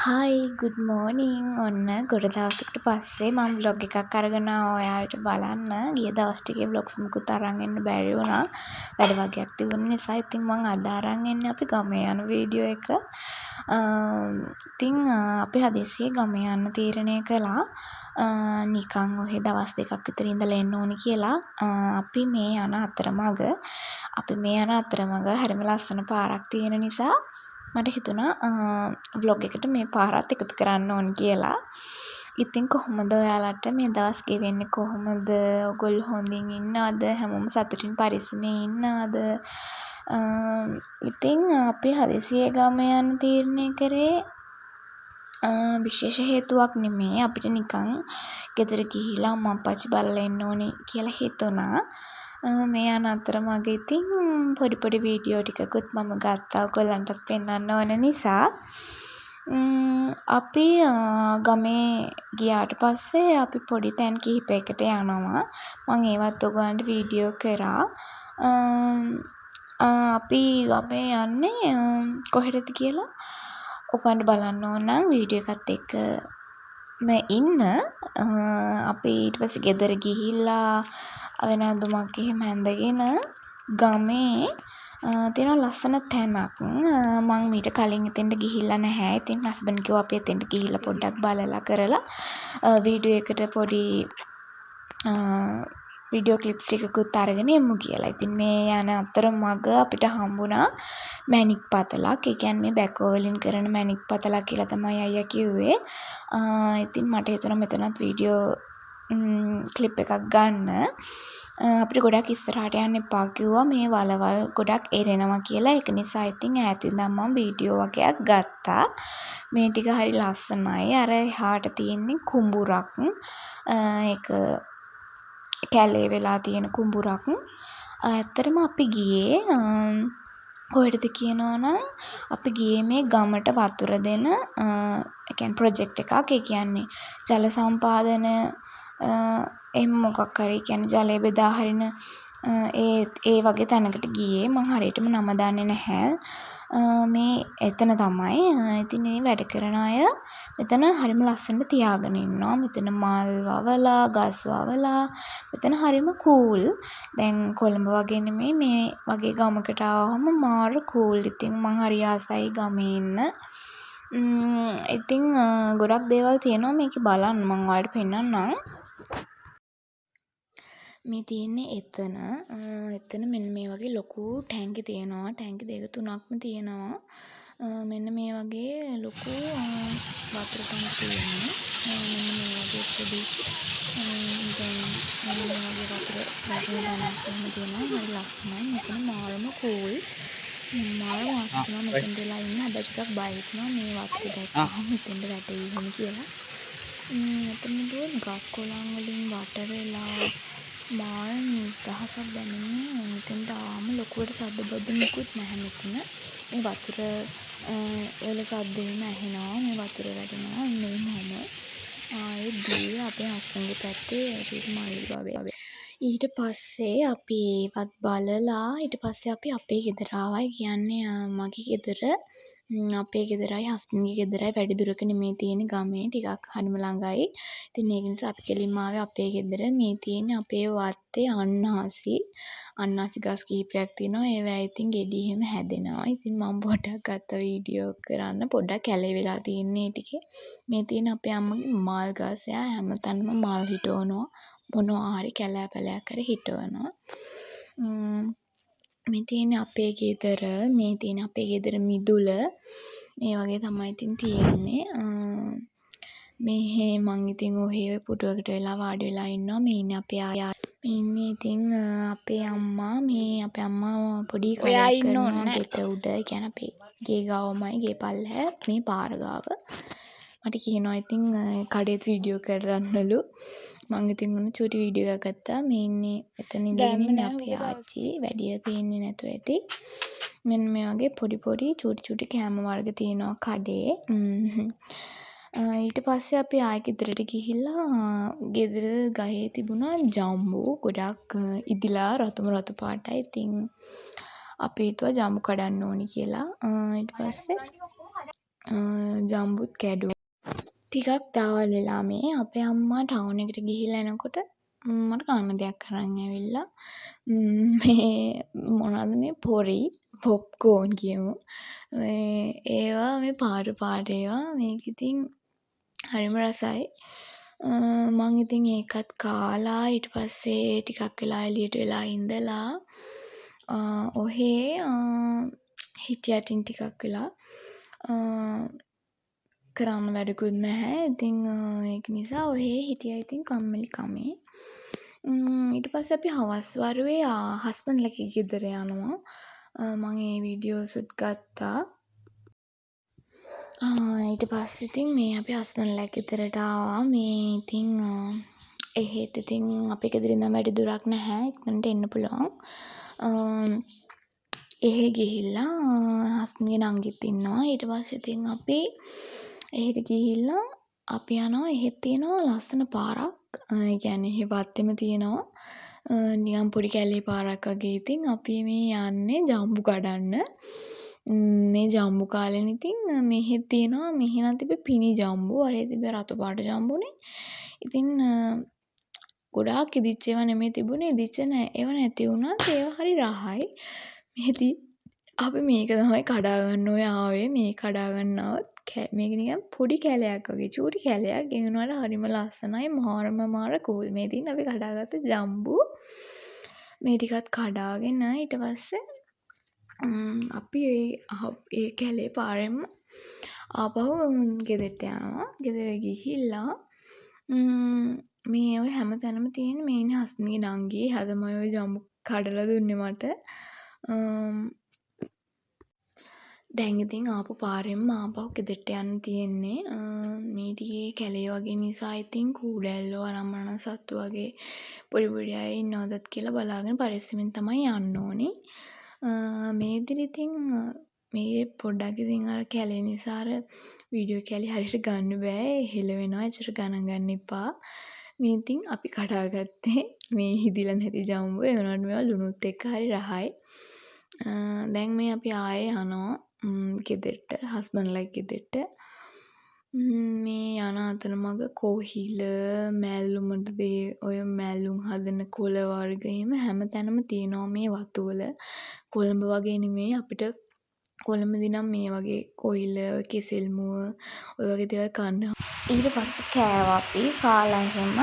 Hi, good මෝනින්. ඔන්න ගොඩ දවසකට පස්සේ මම ව්ලොග් එකක් අරගෙන ආවා ඔයාලට බලන්න. ගිය දවස් ටිකේ ව්ලොග්ස් මුකුත් අරන් එන්න බැරි වුණා. වැඩ වගයක් තිබුණ නිසා. ඉතින් මං අද අරන් එන්නේ අපි ගමේ යන වීඩියෝ එක. ඉතින් අපි හදිස්සියේ ගමේ යන්න තීරණය කළා. නිකන් ඔහෙ දවස් 2ක් විතර ඉඳලා එන්න ඕනි කියලා. අපි මේ යන අතරමඟ හරිම ලස්සන පාරක් තියෙන නිසා මට හිතුණා ව්ලොග් එකට මේ පාරත් එකතු කරන්න ඕනි කියලා. ඉතින් කොහොමද ඔයාලට මේ දවස් ගෙවෙන්නේ කොහොමද? ඔයගොල්ලෝ හොඳින් ඉන්නවද? හැමෝම සතුටින් පරිස්සමෙන් ඉන්නවද? ඉතින් අපි හදිසියේ ගම යන්න තීරණය කරේ විශේෂ හේතුවක් නෙමේ. අපිට නිකන් ගෙදර ගිහිල්ලා අම්මා අප්පච්චි බලලා එන්න ඕනි කියලා හිතුණා. මේ යන අතරමඟ ඉතින් පොඩි පොඩි වීඩියෝ ටිකකුත් මම ගත්තා ඔයගොල්ලන්ටත් පෙන්නන්න ඕන නිසා. අපි ගමේ ගියාට පස්සේ අපි පොඩි තැන් කිහිපයකට යනවා. මං ඒවත් ඔයගොල්ලන්ට වීඩියෝ කරා. අපි ගමේ යන්නේ කොහෙටද කියලා ඔයගොල්ලන්ට බලන්න ඕන නම් වීඩියෝ එකත් එක්කම ඉන්න. අපි ඊට පස්සේ ගෙදර ගිහිල්ලා වෙන ඇඳුමක් එහෙම ඇඳගෙන ගමේ තියෙනවා ලස්සන තැනක්. මං මීට කලින් එතෙන්ට ගිහිල්ලා නැහැ. ඉතින් හස්බන්ඩ් කිව්වා අපි එතෙන්ට ගිහිල්ලා පොඩ්ඩක් බලලා කරලා වීඩියෝ එකට පොඩි වීඩියෝ ක්ලිප්ස් ටිකකුත් අරගෙන එමු කියලා. ඉතින් මේ යන අතරමඟ අපිට හම්බුණා මැණික් පතලක්. ඒ කියන්නේ මේ බැකෝ වලින් කරන මැණික් පතලක් කියලා තමයි අයියා කිව්වේ. ඉතින් මට හිතුණා මෙතනත් වීඩියෝ ක්ලිප් එකක් ගන්න. අපිට ගොඩක් ඉස්සරහට යන්න එපා කිව්වා මේ වලවල් ගොඩක් එරෙනවා කියලා. ඒක නිසා ඉතින් ඈත ඉඳන් මම වීඩියෝ වගයක් ගත්තා. මේ ටික හරි ලස්සනයි. අර එහාට තියෙන්නේ කුඹුරක්. ඒක කැලේ වෙලා තියෙන කුඹුරක්. ඇත්තටම අපි ගියේ කොහෙටද කියනවා නම්, අපි ගියේ මේ ගමට වතුර දෙන, ඒ කියන්නේ ප්‍රොජෙක්ට් එකක්. ඒ කියන්නේ ජල සම්පාදන එහෙම මොකක් හරි, ඒ කියන්නේ ජලය බෙදා හරින ඒ ඒ වගේ තැනකට ගියේ. මං හරියටම නම දන්නේ නැහැ. මේ එතන තමයි. ඉතින් ඒ වැඩ කරන අය මෙතන හරිම ලස්සනට තියාගෙන ඉන්නවා. මෙතන මල් වවලා, ගස් වවලා, මෙතන හරිම කූල්. දැන් කොළඹ වගේ නෙමෙයි, මේ වගේ ගමකට ආවහම මාර කූල්. ඉතින් මං හරි ආසයි ගමේ ඉන්න. ඉතින් ගොඩක් දේවල් තියෙනවා මේකේ බලන්න. මං ඔයාලට පෙන්නන්නම්. මේ තියෙන්නේ එතන. එතන මෙන්න මේ වගේ ලොකු ටැංකි තියෙනවා. ටැංකි දෙක තුනක්ම තියෙනවා. මෙන්න මේ වගේ ලොකු වතුර ටැංකි තියෙන්නේ. මෙන්න මේ වගේ පොඩි නිකන් මෙන්න මේ වගේ වතුර වැටෙන තැනක් එහෙම තියෙනවා. හරි ලස්සනයි. මෙතන මාරම කූල්. මාරම ආස හිතෙනවා මෙතෙන්ට වෙලා ඉන්න. හැබැයි චුට්ටක් බය හිතෙනවා මේ වතුර දැක්කහම මෙතෙන්ට වැටෙයි එහෙම කියලා. එතන බැලුවොත් ගස් කොළන් වලින් වට වෙලා මාර නිදහසක් දැනෙන්නේ මෙතෙන්ට ආවම. ලොකුවට සද්ද බද්ද මුකුත් නැහැ මෙතන. මේ වතුර වල සද්ද එහෙම ඇහෙනවා. මේ වතුර වැටෙනවා. මේ මම ආයෙත් ගියේ අපේ හස්බන්ඩ්ගේ පැත්තේ චූටි මල්ලි බබෙක්. ඊට පස්සේ අපි ඒවත් බලලා ඊට පස්සේ අපි අපේ ගෙදර ආවා. ඒ කියන්නේ මගේ ගෙදර අපේ ගෙදරයි හස්බන්ඩ්ගේ ගෙදරයි වැඩි දුරක නෙමෙයි තියෙන්නේ ගමේ. ටිකක් හරිම ළඟයි. ඉතින් ඒක නිසා අපි කෙලින්ම ආවේ අපේ ගෙදර. මේ තියෙන්නේ අපේ වත්තේ අන්නාසි. අන්නාසි ගස් කිහිපයක් තියෙනවා. ඒවැ ඉතින් ගෙඩි එහෙම හැදෙනවා. ඉතින් මම පොඩ්ඩක් ගත්තා වීඩියෝ කරන්න. පොඩ්ඩක් කැලේ වෙලා තියෙන්නේ ඒ ටිකේ. මේ තියෙන්නේ අපේ අම්මගේ මල් ගස්. එයා හැමතැනම මල් හිටවනවා. මොනවා හරි කැලෑ පැලයක් හරි හිටවනවා. මේ තියෙන්නේ අපේ ගෙදර. මේ තියෙන්නේ අපේ ගෙදර මිදුල. මේ වගේ තමයි ඉතින් තියෙන්නේ. මෙහෙ මං ඉතින් ඔහේ පුටුවකට වෙලා වාඩි වෙලා ඉන්නවා. මේ ඉන්නේ අපේ මේ ඉන්නේ ඉතින් අපේ අම්මා. මේ අපේ අම්මා පොඩි ඔයා කඩයක් ඉන්න ඕනේ කරනවා නෑ. ගෙට උඩ. ඒ කියන්නේ අපේ ගේ ගාවමයි, ගේ පල්ලෙහා මේ පාර ගාව. මට කියනවා ඉතින් කඩේත් වීඩියෝ කරන්නලු. මං ඉතින් ඔන්න චූටි වීඩියෝ එකක් ගත්තා. මේ ඉන්නේ එතන ඉඳගෙන දැම්මේ ඉන්නේ නෑ අපේ හුඟ දවස්. ආච්චි. වැඩිය පේන්නේ නැතුව ඇති. මෙන්න මේ වගේ පොඩි පොඩි චූටි චූටි කෑම වර්ග තියෙනවා කඩේ. ඊට පස්සේ අපි ආයෙ ගෙදරට ගිහිල්ලා ගෙදර ගහේ තිබුණා ජම්බු ගොඩක් ඉදිලා රතුම රතු පාටයි. ඉතින් අපි හිතුවා ජම්බු කඩන්න ඕනි කියලා. ඊට පස්සේ ජම්බුත් කැඩුවා. ටිකක් දවල් වෙලා මේ අපේ අම්මා ටවුන් එකට ගිහිල්ලා එනකොට මට කන්න දෙයක් අරන් ඇවිල්ලා. මේ මොනවද මේ පොරි, පොප්කෝන් කියමු. මේ ඒවා මේ පාට පාට ඒවා. මේක ඉතින් හරිම රසයි. මං ඉතින් ඒකත් කාලා ඊට පස්සේ ටිකක් වෙලා එළියට වෙලා ඉඳලා ඔහේ හිටියා ඉතින් ටිකක් වෙලා. කරන්න වැඩකුත් නැහැ. ඉතින් ඒක නිසා ඔහේ හිටියා ඉතින් කම්මැලි කමේ. ඊට පස්සේ අපි හවස් වරුවේ හස්බන්ඩ්ලගේ ගෙදර යනවා. මං ඒ වීඩියෝසුත් ගත්තා. ඊට පස්සේ ඉතින් මේ අපි හස්බන්ඩ්ලා ගෙදරට ආවා. මේ ඉතින් එහෙට ඉතින් අපේ ගෙදර ඉඳන් වැඩි දුරක් නැහැ. ඉක්මනට එන්න පුළුවන්. එහෙ ගිහිල්ලා හස්බන්ඩ්ගේ නංගිත් ඉන්නවා. ඊට පස්සේ ඉතින් අපි එහෙට ගිහිල්ලා අපි යනවා එහෙත් තියෙනවා ලස්සන පාරක්. ඒ කියන්නේ එහෙ වත්තෙම තියෙනවා නිකන් පොඩි කැලේ පාරක් වගේ. ඉතින් අපි මේ යන්නේ ජම්බු කඩන්න. මේ ජම්බු කාලේනේ ඉතින් මෙහෙත් තියෙනවා. මෙහෙ නම් තිබ්බේ පිණි ජම්බු. අරේ තිබ්බේ රතු පාට ජම්බුනේ. ඉතින් ගොඩාක් ඉදිච්ච ඒවා නෙමෙයි තිබුණේ. ඉදිච්ච නෑ ඒවා නැති වුණත් ඒවා හරි රහයි. ඉතින් අපි මේක තමයි කඩා ගන්න ඔය ආවේ. මේ කඩා ගන්න ආවත් මේක නිකන් පොඩි කැලයක් වගේ, චූටි කැලයක්. ඒ වුණාට හරිම ලස්සනයි, මාරම මාර කූල්. මේ තියෙන්නේ අපි කඩාගත්ත ජම්බු. මේ ටිකත් කඩාගෙන ඊට පස්සේ අපි ඒ ඒ කැලේ පාරෙන්ම ආපහු ගෙදරට යනවා. ගෙදර ගිහිල්ලා මේ ඔය හැම තැනම තියෙන මේ ඉන්නේ හස්බන්ඩ්ගේ නංගි. එයා තමයි ඔය ජම්බු කඩලා දුන්නේ මට. දැන් ඉතින් ආපු පාරෙන්ම ආපහු ගෙදරට යන්න තියෙන්නේ. මේ ටිකේ කැලේ වගේ නිසා ඉතින් කූඩැල්ලෝ අරන් සත්තු වගේ පොඩි පොඩි අය ඉන්නවදත් කියලා බලාගෙන පරිස්සමෙන් තමයි යන්න ඕනේ. මේ විදිහට ඉතින් මේ පොඩ්ඩක් ඉතින් අර කැලේ නිසා අර වීඩියෝ කැලි හරියට ගන්න බෑ. හෙලවෙනවා. එච්චර ගණන් ගන්න එපා. මේ ඉතින් අපි කඩාගත්තේ මේ හිදිලා නැති ජම්බු. ඒ වුණාට මේවා ලුණුත් එක්ක හරි රහයි. දැන් මේ අපි ආයේ යනවා ගෙදරට, හස්බන්ඩ්ලගේ ගෙදරට. මේ යන අතරමඟ කොහිල මැල්ලුමට දේ ඔය මැල්ලුම් හදන කොළ වර්ග එහෙම හැම තැනම තියෙනවා මේ වතු වල. කොළඹ වගේ නෙමෙයි, අපිට කොළඹදී නම් මේ වගේ කොහිල, කෙසෙල් මුව ඔය වගේ දේවල් කන්න. ඊට පස්සේ කෑවා අපි. කාලා එහෙම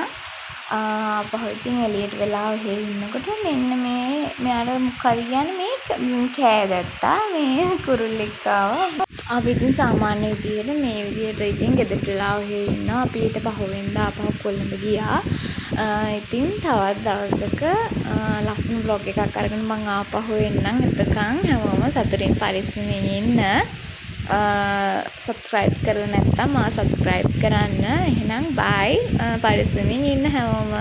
ආපහු ඉතින් එළියට වෙලා ඔහේ ඉන්නකොට මෙන්න මේ මෙයාට මොකද කියන්නේ මේ කෑදැත්තා, මේ කුරුල්ලෙක් ආවා. අපි ඉතින් සාමාන්‍ය විදිහට මේ විදිහට ඉතින් ගෙදරට වෙලා ඔහේ ඉන්නවා. අපි ඊට පහුවෙනිදා ආපහු කොළඹ ගියා. ඉතින් තවත් දවසක ලස්සන ව්ලොග් එකක් අරගෙන මං ආපහු එන්නම්. එතකන් හැමෝම සතුටින් පරිස්සමින් ඉන්න. සබ්ස්ක්‍රයිබ් කරලා නැත්තම් මාව සබ්ස්ක්‍රයිබ් කරන්න. එහෙනම් බයි. පරිස්සමින් ඉන්න හැමෝම.